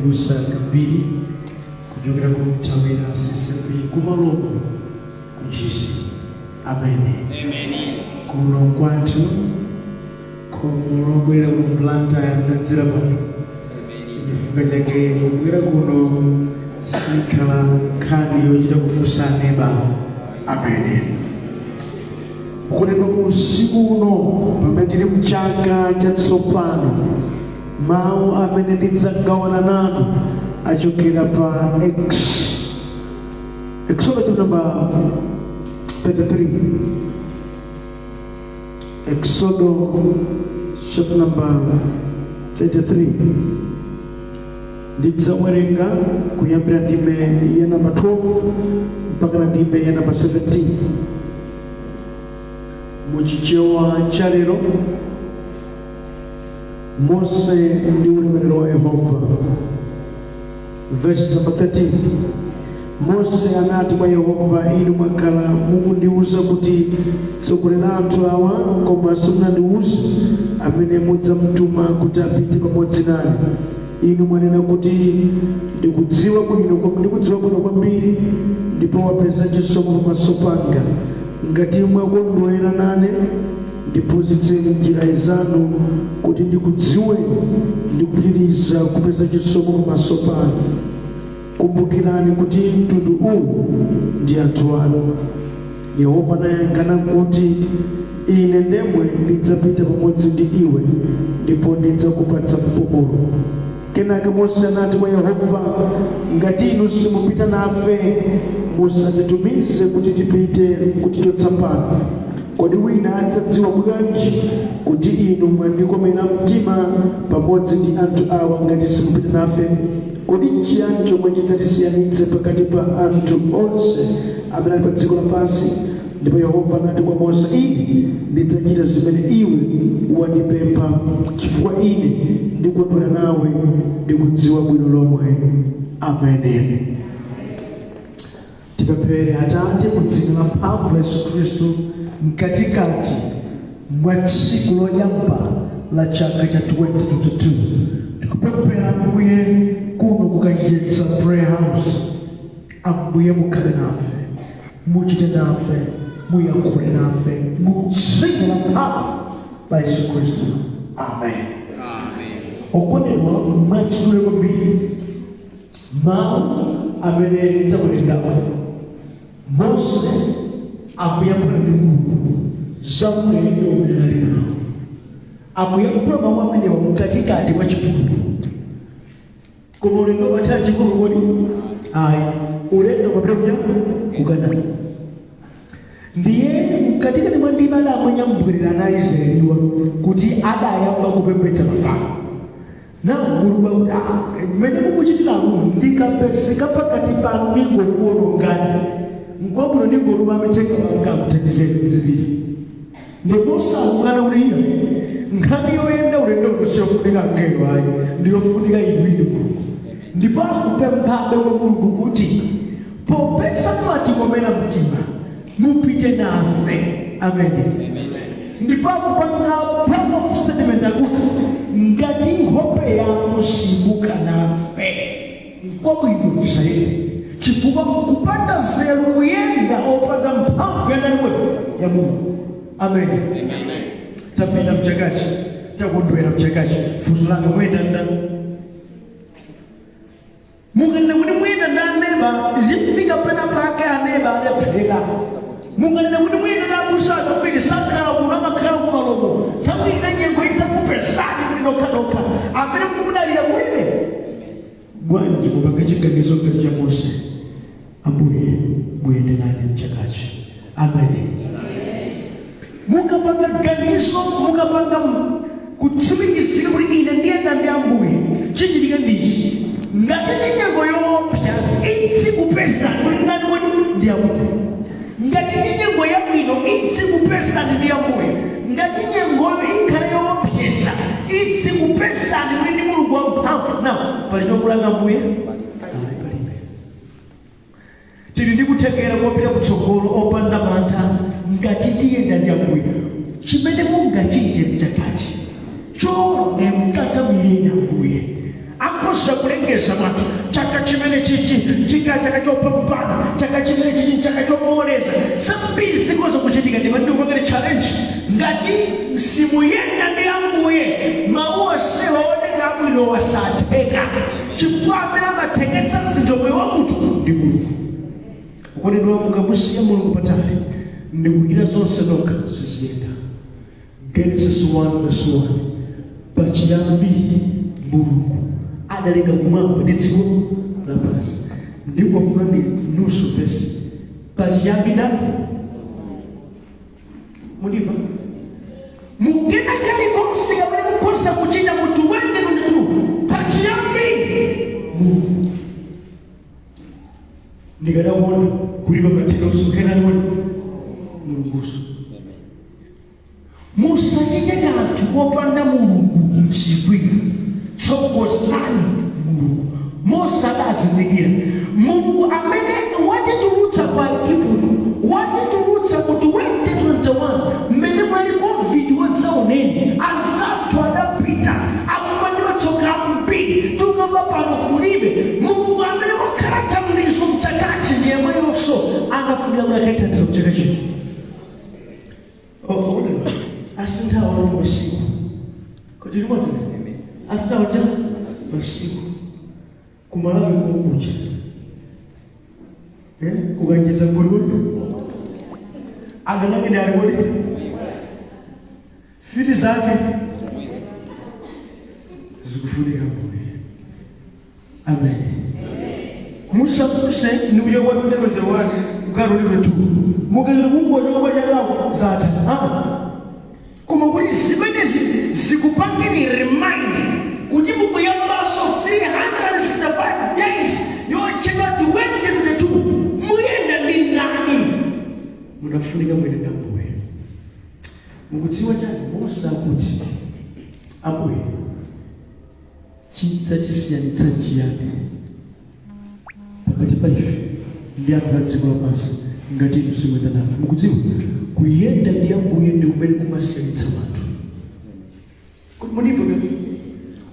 Mbusa Kambiri kuchokera ku Mthawira CCAP kumaloko ku Ntchisi. Amene. Kuno kwathu, khomo lobwera ku Blantyre ndadzera pano, chifukwa chake kubwera kuno sikhala nkhani yochita kufunsa neba. Amene. Kukondedwa, usiku uno pamene tili mchaka chatsopano, mawu amene ndidzagawana nanu achokera pa Exodus chapter number 33. Exodo chapter number 33, ndidzawerenga kuyambira ndime ya namba 12 mpaka na ndime ya namba 17 Muchichewa cha lero, Mose ndi ulemerero wa Yehova. Verse number 13, Mose anati kwa Yehova, "Inu mwakhala mukundiwuza kuti, 'Tsogolera anthu awa,' koma simunandiwuze amene mudzamtuma kuti apite pamodzi nane. Inu mwanena kuti, 'Ndikudziwa bwino kwambiri ndipo wapeza chisomo pamaso panga.' Ngati mwakondwera nane, ndiphunzitseni njira zanu kuti ndikudziweni ndikupitiriza kupeza chisomo pamaso panu. Kumbukirani kuti mtundu uwu ndi anthu anu." Yehova anayankha kuti, "Ine ndemwe ndidzapita pamodzi ndi iwe ndipo ndidzakupatsa mpumulo." Kenaka Mose anati kwa Yehova, "Ngati inu simupita nafe, musatitumize kuti tipite kutichotsa pano. Kodi wina adzadziwa bwanji kuti inu mwandikomera mtima pamodzi ndi anthu awa ngati simupita nafe? Kodi nchiyani chomwe chidzatisiyanitse pakati pa anthu onse amene ali pa dziko lapansi?" Ndipo Yehova anati kwa Mose, "Ine ndidzachita zimene iwe wandipempha, chifukwa ine ndikondwera nawe, ndikudziwa bwino lomwe." Amen. Tipemphere. Atate, mu dzina la mphamvu la Yesu Khristu, mkatikati mwa tsiku loyamba la chaka cha 2022, ndikupemphera Ambuye, kuno kuKanjedza Prayer House, Ambuye, mukhale nafe, muchite nafe, muyankhule nafe, mu dzina la mphamvu la Yesu Khristu. Amen. Okondedwa, mwachidule kwambiri, mawu amene tawerengawa, Mose akuyankhula ndi Mulungu za ulendo umene ali nawo. Akuyankhula mawu amenewa mkatikati mwa chipululu. Koma ulendo umathera chipululu kodi? Ayi, ulendo umapita kuja kuKanani. Ndiye mkatikati mwa ndima adamwenya mbwerera ana Aisraeliwa kuti adayamba kupembedza mafano. Na Mulungu akuti, "Ah, mmene mukuchitiramu, ndikapezeka pakati panu ningokuwonongani. Nkwabwino ningotuma amithenga banga akuthandizeni muzipita." Ndiponso akukana kuti, "Iya, nkhani yoyenda ulendo uno siyofunika ngelo ayi, ndiyofunika inu inu Mulungu." Ndipo akupemphabe kwa Mulungu kuti, "Popeza mwatikomera mtima, mupite nafe." Amen. Ndipo akupanga powerful statement, akuti, "Ngati nkhope yanu simuka nafe, nkwabwino tisayende, chifukwa kupanda nzeru kuyenda opanda mphamvu ya ndani ya Mulungu." Amen. Tapita mchakachi, takondwera mchakachi. Funso langa, muyenda ndani? Munganene kuti muyenda ndi aneba, zifika pena pake aneba alephera. Munganene kuti muyenda ndi abusa kwambiri, sakhala kuno, amakhala kumalomo. Nthawi ina nyengo idzakupezani kuti nokhanokha, amene mukumudalira kulibe. Bwanji mupange chiganizo ngati cha Mose? Ambuye, muyende nane mchakachi. Amen. Mukapanga ganizo, mukapanga kutsimikizira kuti ine ndiyenda ndi Ambuye, chichitika ndichi: ngati ndi nyengo yoopsa, idzikupezani kuti ndani kodi? Ndi Ambuye. Ngati ndi nyengo yabwino, idzikupezani ndi Ambuye. Ngati nyengoyo ikhale yoopseza, idzikupezani kuti ndi Mulungu wamphamvu. Nawo pali chokulanga Ambuye? Ayi, palibe. Tili ndi kuthekera kopita kutsogolo opanda mantha ngati tiyenda ndi Ambuye. Chimene mungachite mchakachi, chonde mkakamireni Ambuye. Akhoza kukuonani kuti muli ndi Akhoza kulengeza mwathu chaka chimene chichi chika chaka chopambana, chaka chimene chichi chaka choboleza. Zambiri zikhoza kuchitika. Ndipo ndikupangani challenge: ngati simuyenda ndi Ambuye, mawu onsewa oneka abwino wasatheka, chifukwa amene amatheketsa zinthu moyo wa munthu ndi Mulungu. Ukondedwa, mukamusiya Mulungu patali ndikuchita zonse nokha, siziyenda. Genesis 1 verse 1: pachiyambi Mulungu adalenga kumwamba ndi dziko lapansi. Ndikufuna ndi nusu vesi. Pachiyambi ndani? Mundimva? Mukena kalikonse kamene mukhoza kuchita mu 2022, pachiyambi Mulungu. Ndikadakuona kulipa patheronso kenaniwoni Mulunguso. Musachite kanthu kopanda Mulungu chigwira. Tsogozani Mulungu. Mose adazindikira Mulungu amene watitulutsa pa Igupto, watitulutsa mu 2021 mmene munali COVID wodzaoneni. Anzathu adapita akuma ndi matsoka ambiri, tukamba pano kulibe. Mulungu amene wakhala thandizo mchakachi ndi yemweyonso angafunika kuti akhale thandizo mchaka chino. Oh, asinthawa masiku kuti limodzi, asinthawa cha masiku kumalawi kunkucha kukanjedza kulikuli aganake ndi alikuli fiti zake zikufunika Mbuye. Amen. Musapuse ndikuja kwa 2021 kukhala 2022 mukaziti kungoja kwa chakawo zatha. Koma kuti zimenezi zikupangeni remind kuti mukuyambaso 365 days yochedwa 2022, muyenda ndi ndani? Munafunika mwene ndi Ambuye. Mukudziwa chani? Mose akuti, "Ambuye, chidzachisiyanitsa chiyani pakati pa ife ndi anthu a dziko lapansi ngati inu simuyenda nafe?" Mukudziwa, kuyenda ndi Ambuye ndi kumene kumasiyanitsa wanthu. Kuti mundimve?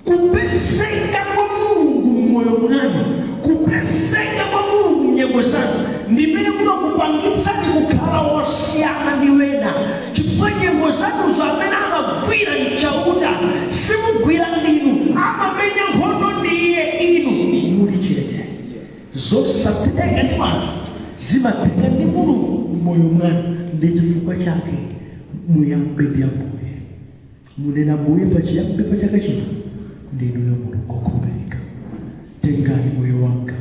Kupezeka kwa Mulungu mmoyo mwanu, kupezeka kwa Mulungu mnyengo zanu, ndimene kumakupangitsani kukhala wosiyana ndi wena, chifukwa nyengo zanuzo amene amagwira mchauta. Simugwira ndinu, amamenya nkhondo ndi iye, inu muli chete. Zosatheka ndi wanthu zimatheka ndi Mulungu mmoyo mwanu. Ndi chifukwa chake muyambe ndi Ambuye. Munena, "Ambuye, pachiyambi pa chaka chino ndinuyo Mulungu wokhulupirika. Tengani moyo wanga,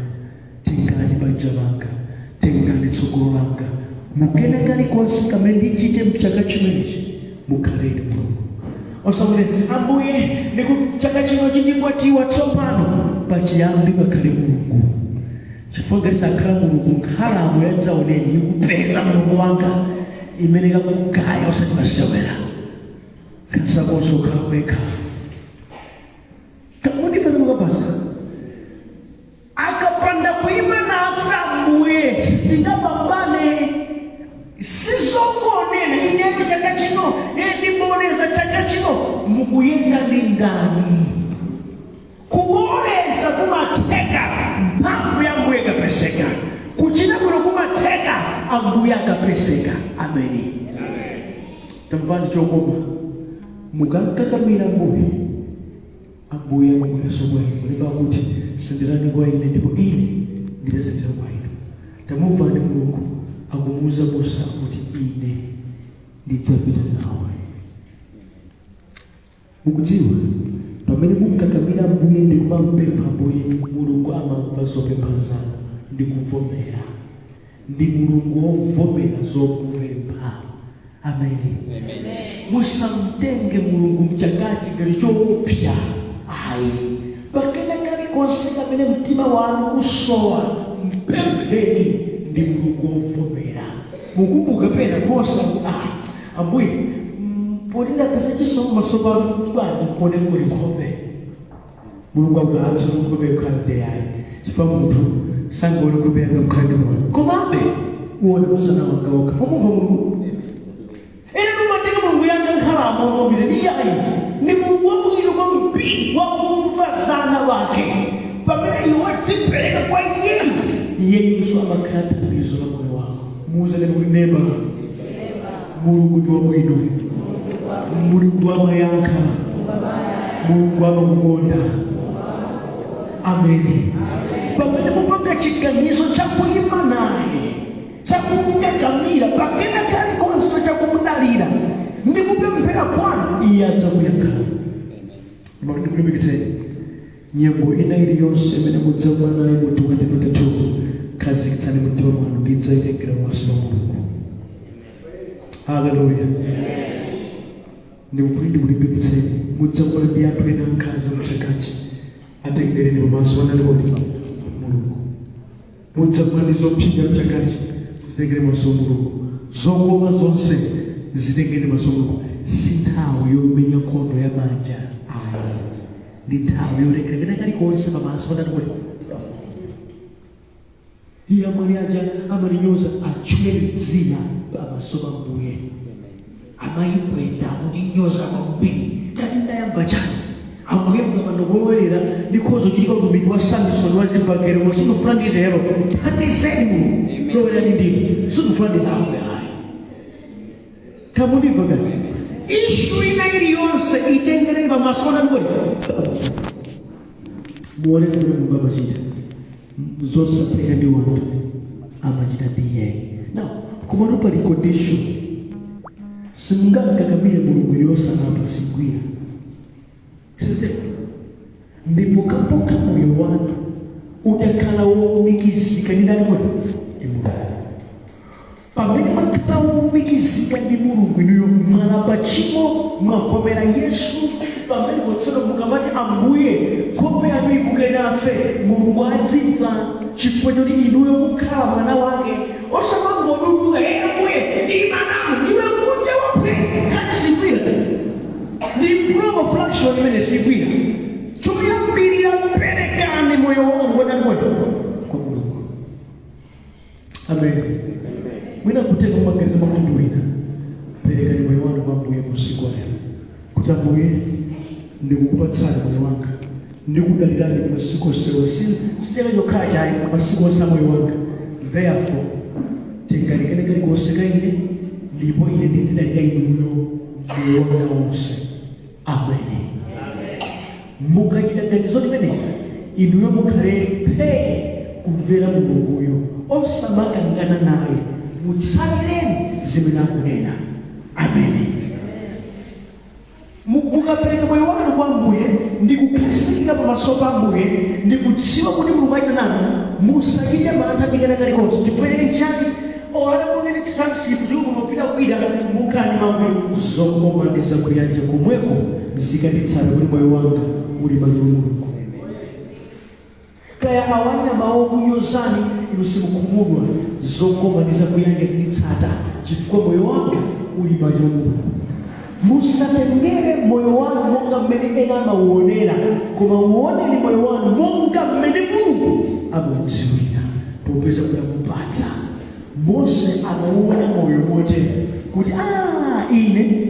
tengani banja langa, tengani tsogolo langa. Mukene kalikonse kamene ndichite mchaka chimenechi, mukhaleni Mulungu." Osakuti, "Ambuye, ndiku chaka chino chindikwatiwa tsopano." Pachiyambi pakhale Mulungu, chifukwa ngati sakhala Mulungu, nkhalamo yadzaoneni ikupeza Mulungu wanga imene kakugaya osati masewera. Kasakonso khala wekha kamundipeza mukapasa. Akapanda kuima nafe Ambuye, sitingapambane. Sizongonena, "Ineyo chaka chino ndiboleza." Chaka chino mukuyenda ndi ndani? Kuboleza kumatheka mphamvu ya Ambuye ikapeseka. Kuchita bwino kumatheka Ambuye akapeseka. Ameni. Tamvani chokoma: mukankakamira Ambuye, Ambuye amabweranso kwa inu. Mulemba kuti, "Senderani kwa ine, ndipo ine ndidzasendera kwa inu." Tamumvani Mulungu akumuuza Musa kuti, "Ine ndidzapita nawe." Mukudziwa, pamene munkakamira Ambuye ndi kumampempha Ambuye, Mulungu amamva zopempha zanu ndi kuvomera. Ndi Mulungu wovomera zomupempha. Ameni. Musamtenge Mulungu mchakachi ngati choopsa, ayi. Pakena kalikonse kamene mtima wanu usowa, mpempheni, ndi Mulungu wovomera. Mukumbuka pena Mose akuti, "Ah, Ambuye, poti ndapeza chisomo maso panu, bwanji nkuone kuli nkhope?" Mulungu akuti, "Atso nkhope kukhala ndi ayi, chifukwa munthu sangaone nkhope yanga kukhala ndi moyo, komabe uone msana wanga wokha." Mumumva Mulungu? Ine ndimateka Mulungu yanga nkhalamo kwambiri. Iyayi, ndi Mulungu wabwino kwambiri. Kwambiri wakumva za ana wake. Pamene iwe wadzipereka kwa iyeyo, iyeyinso amakhala thandizo la moyo wako. Muuzeni kuti, "Neba, Mulungu ndi wabwino, Mulungu amayankha, Mulungu amakukonda." Ameni. Pamene mupanga chiganizo chakuyima naye, chakumkakamira pakena kalikonse, chakumudalira ndi kupemphera kwanu, iye adzakuyankhani. Ndikulimbikitseni, nyengo ina iliyonse imene mudzakumana nayo mu 2022, khazikitsani mtima mwanu, ndidzayitengera pamaso pa Mulungu. Haleluya! Ndikuti ndikulimbikitseni, mudzakumana ndi anthu ena ankhanza mchakachi, atengereni pamaso pa ndani kodi? Mulungu. Mudzakumana ndi zopsinja mchakachi, zitengere pamaso pa Mulungu. Zokoma zonse zitengere pamaso pa Mulungu. Si nthawi yomenya nkhondo ya manja ayi, ndi nthawi yolekera kena kalikonse pamaso pa ndani kodi? Iye amwene aja amalinyoza, atchuleni dzina pamaso pa Mbuye. "Amayikwenda akutinyoza kwambiri, kati ndayamba chani? Ambuye, mukamanda kulowerera, ndikhoza kuchitika utumiki wa Samson wa zibagero, koma sindifuna nditero. Thandizeni Mulungu, lowerani ndinu, sindifuna ndilakwe ayi." Kamundimva kani? Issue ina iliyonse itengereni pamaso pa ndani kodi? Muone zimene Mulungu amachita. Zosatheka ndi wanthu, amachita ndi iye. Now, komano pali condition. Simungamkakamire Mulungu iliyosalapa, sigwira sizitero. Ndipo kapoka moyo wanu utakhala wolumikizika ndi ndani kodi? Ndi Mulungu. Pamene mwakhala wolumikizika ndi Mulungu, inuyo mwalapa tchimo, mwavomera Yesu, pamene tsono mukamati, "Ambuye, nkhope yanu imuke nafe," Mulungu adzimva, chifukwa choti inuyo mukhala mwana wake. Osamangoduduka, "E Ambuye, ndimanamu ndiwe kunja wapwe," kati sigwira. Ndi proper fraction imene sigwira. Choyambirira, perekani moyo wanu kwa ndani kodi? Kwa Mulungu. Amen. Mwina kutenga maganizo makuti wina, perekani moyo wanu kwa Mbuye usiku wa lero, kuti, "Ambuye, ndikukupatsani moyo wanga, ndikudalirani masiku onsewa, si chaka chokhala chayi, masiku onse a moyo wanga. Therefore, tengani kene kalikonse ka ine, ndipo ine ndizidalira inuyo moyo wanga wonse." Ameni. Mukachita ganizo limene, inuyo mukhale phee kumvera Mulunguyo, osamakangana naye. Mutsatireni zimene akunena. Ameni. Mukapereka moyo wanu kwa Ambuye ndi kukhazikika pamaso pa Ambuye ndi kudziwa kuti Mulungu achita nanu, musachite mantha ndi kena kalikonse. Chifukwa chake chani? Olanamukeni transit kunopita kwina, mukhani mangwe zokoma ndi zakuyanja komweko zikanditsata, kuti moyo wanga uli manja mwa Mulungu. Kaya awanena mawu okunyozani, inu simukhumudwa. Zokoma ndi zakuyanja zinditsata chifukwa moyo wanga uli manja mwa Mulungu. Musatengere moyo wanu monga mmene ena amauonera, koma uoneni moyo wanu monga mmene Mulungu amaudziwira, popeza kudamupatsa. Mose amauona moyo motere kuti, "Ah, ine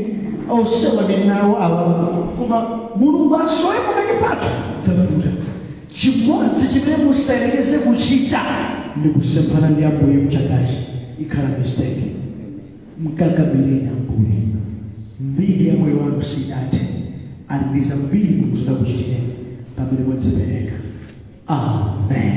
osewa ndi nawo awa, koma Mulungu asowe pakati pathu, dzavuta." Chimodzi chimene musayerekeze kuchita ndi kusemphana ndi Ambuye mchakachi, ikhala mistake. Mkakamireni Ambuye. Mbiri ya moyo wanu sinathe, ali ndi zambiri Mulungu zodakuchitireni pamene mwadzipereka. Amen.